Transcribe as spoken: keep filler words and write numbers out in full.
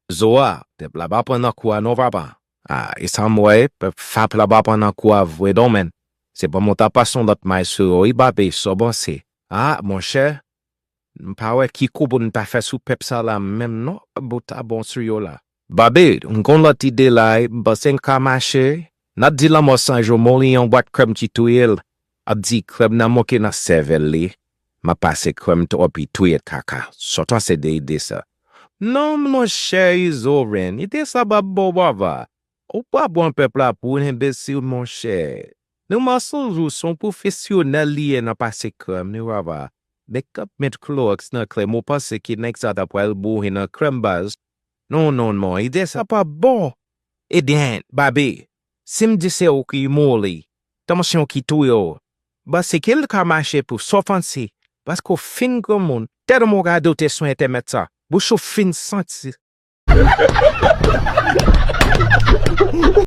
Zo a, pèp la pa pran nan kou a non papa. A, e sa m wè, pèp fap la pa pran nan kou a vre non menn. Se pa mwen ta pase yon lòt may sou yo wi Babe, sa w panse? A, monchè, m pa wè ki kou pou n ta fè sou pèp sa la menm non, bout a bon sou yo la. Babe, m gon lòt ide la wi, m panse n ka mache. N ap di lanmò san jou moli yon bwat krèm ki touye l, ap di krèm nan manke nan sèvèl li, m ap pase krèm twòp li touye kaka. Sa w panse de ide sa? Non monchè Izo Ren, ide sa p ap bon papa. Ou pa pran pèp la pou enbesil monchè. Newman Sanjou se yon pwofesyonèl li ye nan pase krèm wi papa. Men k ap met klowòks nan krèm ou panse ke nèg sa ta pral boure nan krèm baz? Non non non, ide sa p ap bon. Ebyen Babe, si m di se ou ki moli, tansyon ki touye w, m panse ke l ka mache pou sa w panse, paske w fin granmoun, tèlman w radote sou entèmèt sa, bouch ou fin santi.